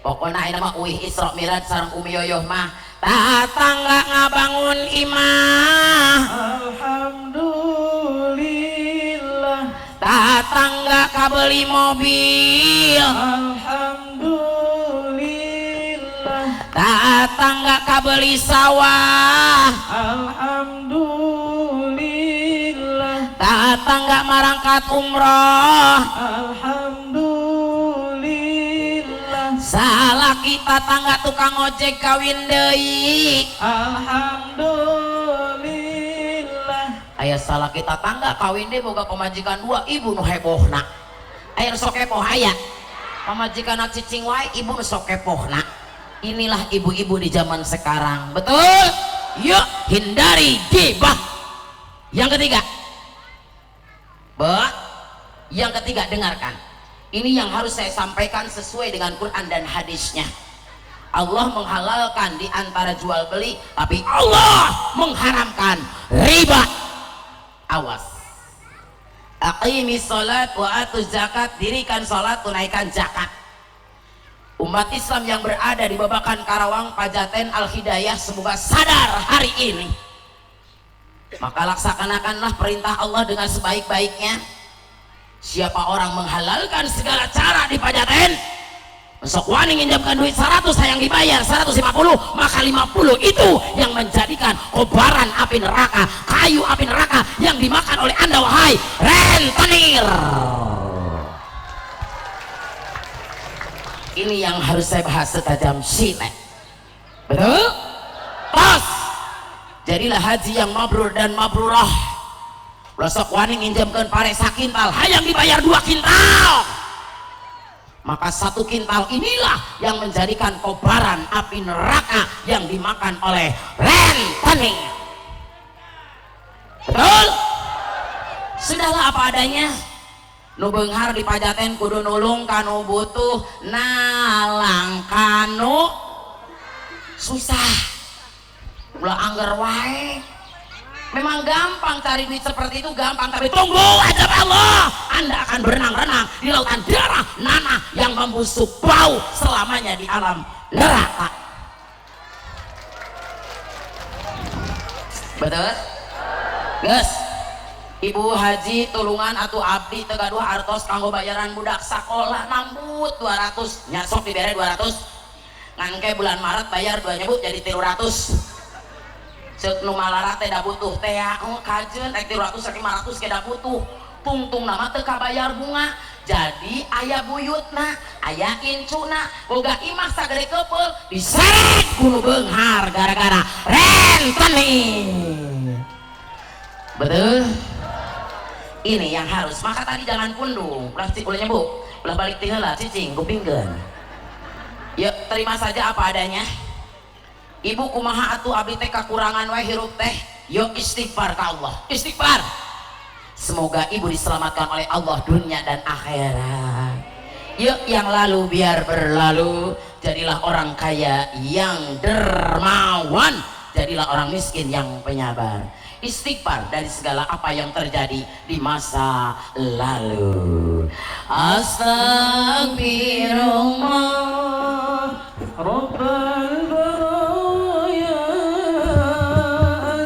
Pokokna ayeuna mah uih Isra Mi'raj sareng Umi Yoyoh mah tatangga ngabangun imah. Alhamdulillah. Tatangga kabeli mobil, alhamdulillah. Tatangga kabeli sawah, alhamdulillah. Tatangga marangkat umroh, alhamdulillah. Salaki tatangga tukang ojek kawin deui, alhamdulillah. Aya salaki tatangga kawin deui boga pamajikan dua, ibu nu hebohna. Aya nu sok kepoh aya. Pamajikan cicing wae, ibu nu sok kepohna. Inilah ibu-ibu di zaman sekarang. Betul? Yuk hindari gibah. Yang ketiga, yang ketiga dengarkan. Ini yang harus saya sampaikan sesuai dengan Quran dan hadisnya. Allah menghalalkan di antara jual beli, tapi Allah mengharamkan riba. Awas. Aqimis sholat wa atuz zakat, dirikan sholat, tunaikan zakat. Umat Islam yang berada di Babakan Karawang, Pajaten, Al-Hidayah, semoga sadar hari ini. Maka laksanakanlah perintah Allah dengan sebaik-baiknya. Siapa orang menghalalkan segala cara di Pajaten, sok wani nginjamkan duit 100 sayang dibayar 150, maka 50 itu yang menjadikan kobaran api neraka, kayu api neraka yang dimakan oleh Anda wahai rentenir. Ini yang harus saya bahas setajam silet. Betul? Pas. Jadilah haji yang mabrur dan mabrurah. Sok wani nginjamkan pare sakintal, hayang dibayar 2 kintal. Maka 1 kintal inilah yang menjadikan kobaran api neraka yang dimakan oleh rentenir. Betul? Sudahlah apa adanya. Nu beunghar di Pajaten kudu nulung kanu butuh, nalang kanu susah. Ulah angger wae. Memang gampang cari duit seperti itu, gampang, tapi tunggu azab Allah. Anda akan berenang-renang di lautan darah nanah yang membusuk bau selamanya di alam neraka. Betul? Guys, ibu haji tulungan atau abdi teu gaduh artos kanggo bayaran budak sakolah nambut 200, nya sok dibere 200. Ngangke bulan Maret bayar 2 nyebut jadi 300. Ceuk nu malarat teh da butuh teh oh kajeun rek 300 rek 500 ke da butuh. Tungtung nama teu kabayar bunga. Jadi aya buyutna, aya incuna, boga imah sagede keupeul diseret ku nu beunghar gara-gara rentenir. Betul? Ini yang harus. Maka tadi jangan pundung, ulah ulah nyebuk, ulah balik ti heula cicing kupingkeun. Yuk terima saja apa adanya. Ibu kumaha atuh abdi teh kakurangan wae hirup teh. Yuk istighfar ka Allah. Istighfar. Semoga ibu diselamatkan oleh Allah dunia dan akhirat. Yuk yang lalu biar berlalu. Jadilah orang kaya yang dermawan, jadilah orang miskin yang penyabar. Istighfar dari segala apa yang terjadi di masa lalu. Astagfirullah Rabbal baraya,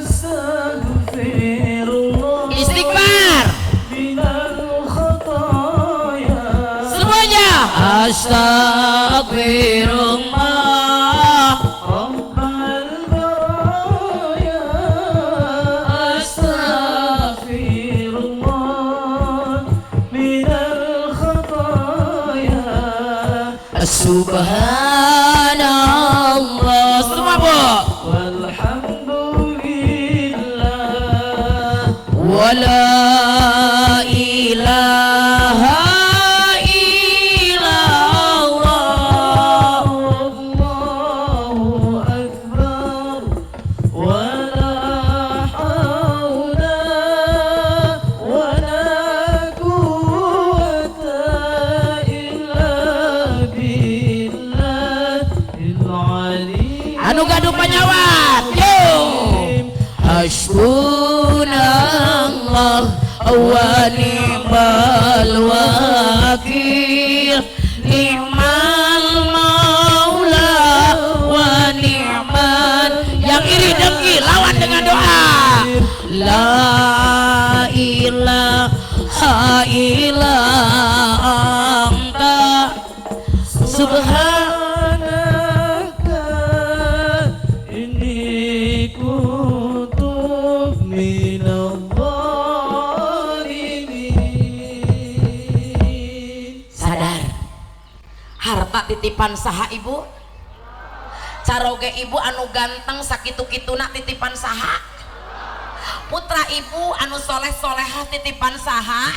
astagfirullah. Istighfar minal khataya. Semuanya astagfirullah Rabbal baraya, astagfirullah minal khataya. Subhanallah. Semua bu. Walhamdulillah wala ilaha illallah. Allahu akbar wala hawla wala quwwata illa billahil ali. Anu gaduh panyawat yo. Hasbunallah wa ni'mal wakil, ni'mal maula wa ni'mal. Yang iri dengki lawan dengan doa. La ilaha Harta titipan saha, Ibu? Caroge ibu anu ganteng sakitu-kituna titipan saha? Putra ibu anu soleh soleha titipan saha?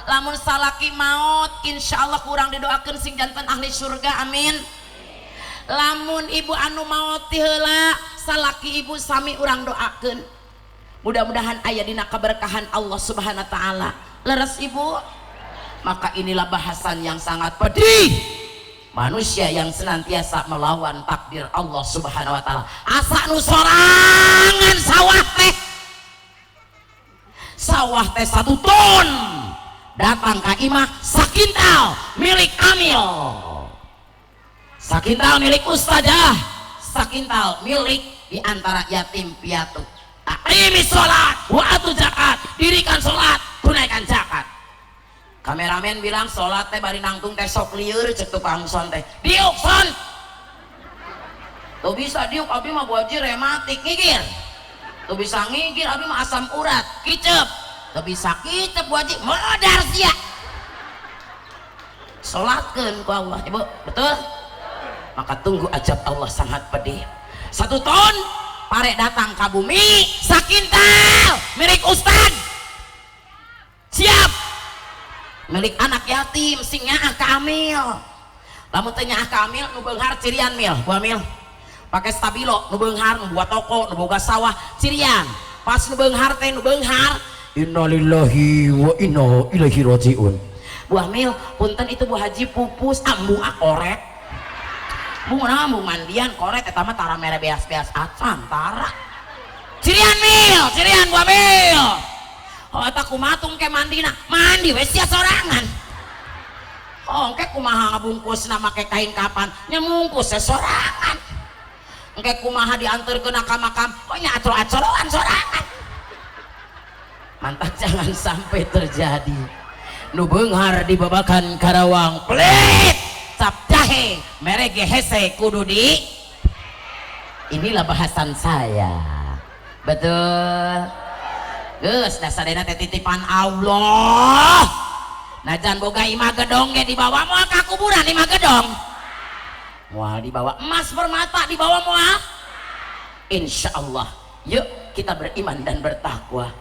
Lamun salaki maut, insya Allah kurang didoakan sing janten ahli surga, amin. Lamun ibu anu maut ti heula salaki ibu, sami urang doakeun, mudah-mudahan aya dina keberkahan Allah Subhanahu wa taala. Leres, Ibu? Maka inilah bahasan yang sangat pedih, manusia yang senantiasa melawan takdir Allah Subhanahu wa taala. Asa nu sorangan sawah teh, sawah teh 1 ton datang ke imah, sakintal milik amil, sakintal milik ustazah, sakintal milik di antara yatim piatu. Aqimi sholat wa atu zakat, dirikan sholat, tunaikan zakat. Kameramen bilang sholat teh bari nangtung teh sok lieur, cek tukang sound teh. Diuk son tuh bisa diuk, abi mah Bu Haji rematik. Ngigir tuh bisa ngigir, abi mah asam urat. Kicep tuh bisa kicep, Bu Haji modar sia. Sholatkeun ku Allah, Ibu, betul? Maka tunggu ajab Allah sangat pedih. 1 ton pare datang ke bumi, sakintal milik ustad, siap milik anak yatim, sing nyaah ka amil. Lamun teu nyaah ka amil, nu beunghar cirian mil, bu amil pakai stabilo. Nu beunghar, nu buat toko, nu boga sawah, cirian. Pas nu beunghar teh, nu beunghar, innalillahi wa inna ilaihi rajiun. Bu Amil, punten, itu Bu Haji pupus. Ambung akoret, bung ambung mandian koret eta mah, tara mere beas-beas acan tara. Cirian mil, cirian Bu Amil. Oh, eta kumaha ke mandina? Mandi we sia sorangan. Oh, engke kumaha ngabungkusna make kain kapan? Nya mungkus sorangan. Engke kumaha diantarkeun ka makam? Oh, nya acro-acroan sorangan. Mantap, jangan sampai terjadi nu beunghar di Babakan Karawang, pelit cap jahe merege hese kudu di. Inilah bahasan saya, betul? Geus dasarna teh titipan Allah. Najan boga imah gedong ge dibawa moal ka kuburan? Imah gedong moal dibawa, emas permata dibawa moal? Insya Allah. Yuk kita beriman dan bertakwa.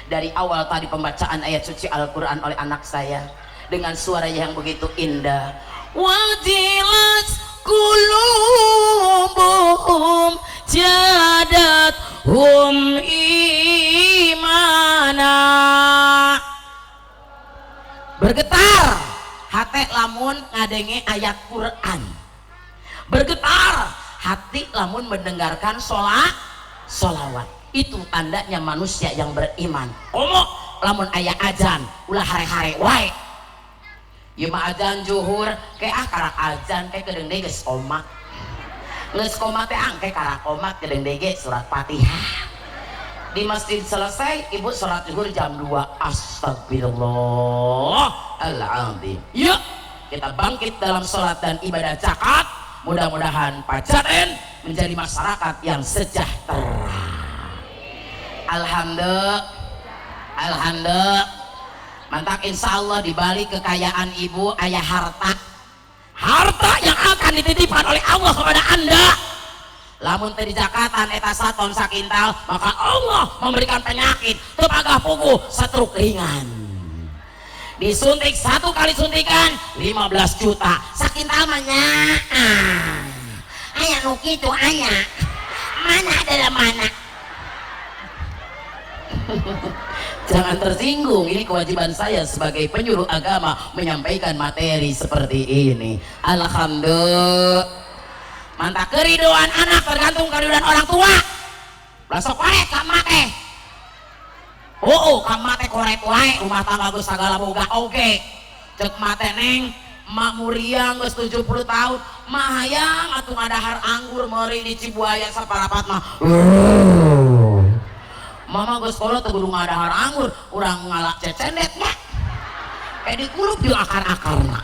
Dari awal tadi pembacaan ayat suci Al-Quran oleh anak saya dengan suara yang begitu indah, wajilat qulubuhum jadat hum imana. Bergetar hati lamun ngadenge ayat Quran, bergetar hati lamun mendengarkan sholat, sholawat. Itu tandanya manusia yang beriman. Komo lamun aya ajan, ulah hare-hare wae. Ieu mah ajan zuhur ke, ah karak ajan ke, kedeung deui geus komat. Geus komat teh angke karak komat, kedeung deui ge surat Fatihah. Di masjid selesai, ibu sholat zuhur jam 2. Astagfirullah al-azim. Yuk kita bangkit dalam sholat dan ibadah zakat. Mudah-mudahan Pajaten menjadi masyarakat yang sejahtera. Alhamdulillah, alhamdulillah. Mantap. Insya Allah di balik kekayaan ibu aya harta, harta yang akan dititipkan oleh Allah kepada anda. Lamun teu dizakatan eta saton sakintal, maka Allah memberikan penyakit teu pagah puguh, stroke ringan, disuntik satu kali suntikan 15 juta. Sakintal mah nyaah aya nu kitu, aya mana dalam mana. Jangan tersinggung, ini kewajiban saya sebagai penyuluh agama menyampaikan materi seperti ini. Alhamdulillah. Mantap, keridoan anak tergantung keridoan orang tua. Besok wae ka teh. Oh, ka teh koret wae, rumah tangga geus sagala boga oge. Cek mate, "Neng, mak muriang geus 70 tahun, mah hayang atuh ngadahar anggur meuri di Cibuaya saparapat mah." Mama geus kolot teu kudu ngadahar anggur, urang ngalak cecendet nya. Kayak dikulup jeung akar-akarna.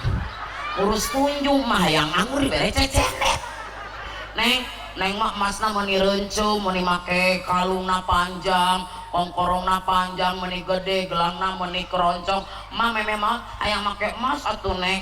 Urus tunjung mah hayang anggur dibere cecendet. Neng, neng mah emasna meuni reuncum, meuni make kalungna panjang, kongkorongna panjang, meuni gede, gelangna meuni keroncong. Mah meme mah hayang make emas atuh, Neng.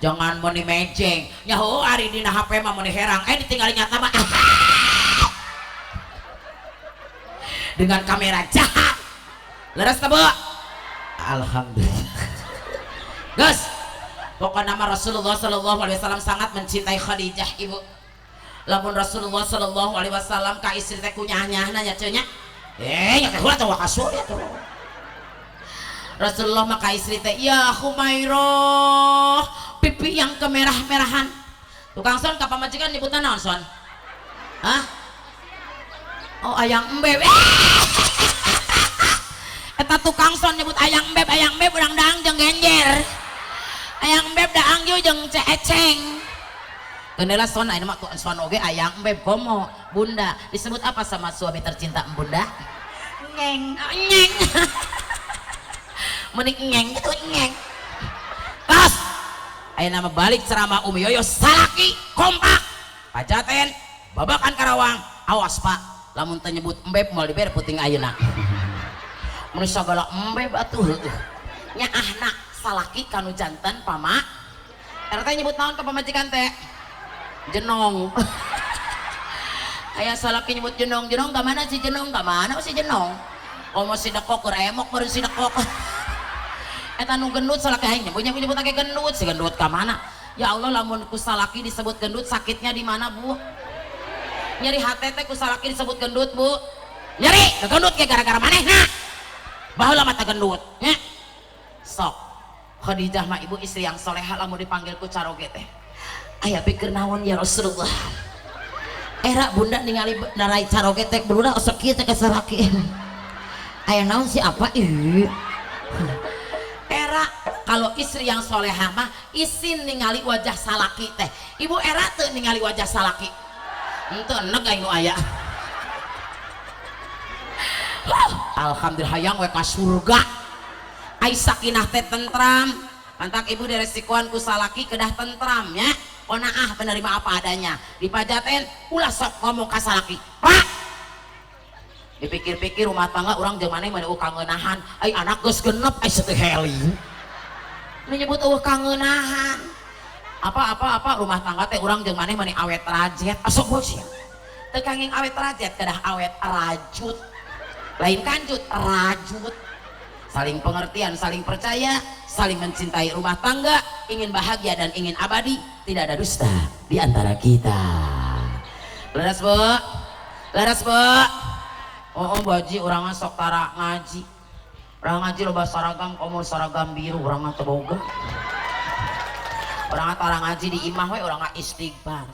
Jangan meni mejeng nyaho ari dina HP mah meni herang, ditinggali nyata mah dengan kamera jahat. Leres teh, Bu? Alhamdulillah. Gus, pokoknya nama Rasulullah Shallallahu Alaihi Wasallam sangat mencintai Khadijah, ibu. Lamun Rasulullah Shallallahu Alaihi Wasallam ka istri teh kunyah-nyahna nya ceu nya. Nya teh heula teh wakasur ya tuh. Rasulullah maka istri teh, ya Humairah, pipi yang kemerah-merahan. Tukang son ka pamajikan nyebutna naon son? Hah? Oh, ayang embeb. Eta tukang son nyebut ayang embeb urang daang jeung genjer. Ayang embeb daang jeung eceng. Kendala son ayeuna mah son oge ayang embeb komo. Bunda disebut apa sama suami tercinta bunda? Ngeng, ngeng. Mending ngeng gitu ngeng. Tas. Ayeuna mah balik ceramah Umi Yoyo salaki kompak. Pajaten Babakan Karawang, awas Pak, lamun teu nyebut embeb moal dibere puting ayeuna. Mun sagala embeb atuh heueuh. Nyaahna salaki kanu janten pama. RT nyebut naon ka pamajikan teh? Jenong. Aya salaki nyebut jenong, jenong ka mana si jenong? Ka mana si jenong? Komo si dekok keur emok meureun si dekok. Eta nu gendut salaki aing nyebut nyebut ake gendut, si gendut ka mana? Ya Allah, lamun ku salaki disebut gendut sakitnya di mana, Bu? Nyeri hate teh ku salaki disebut gendut, Bu. Nyeri, gendut ge gara-gara manehna. Baheula mah teh gendut, nya. Sok. Khadijah mah ibu istri yang soleha, lamun dipanggil ku caroge teh. Aya pikir naon ya Rasulullah. Era bunda ningali narai caroge teh bunda osok kieu teh ka salaki. Aya naon si apa ih. Era kalau istri yang soleha mah isin ningali wajah salaki teh. Ibu era teu ningali wajah salaki. Henteu eneg aing nu aya. Alhamdulillah hayang we ka surga. Ai sakinah teh tentram. Mantak ibu diresikoan ku salaki kedah tentram ya. Qanaah menerima apa adanya. Dipajaten ulah sok ngomong ka salaki. Pak. Dipikir-pikir rumah tangga urang jeung maneh mah eueuh kangeunahan. Ai anak geus genep ai sateu heli. Nu nyebut eueuh kangeunahan. Apa-apa-apa rumah tangga teh urang jeung maneh mah awet rajet. Asok bos ya. Teu kanging awet rajet kedah awet rajut. Lain kanjut, rajut. Saling pengertian, saling percaya, saling mencintai rumah tangga, ingin bahagia dan ingin abadi, tidak ada dusta di antara kita. Leres, Bu? Leres, Bu? Oh, oh baji urang sok tara ngaji. Urang ngaji loba seragam, komo seragam biru urang teu boga. Urang tara ngaji di imah we urang istighfar.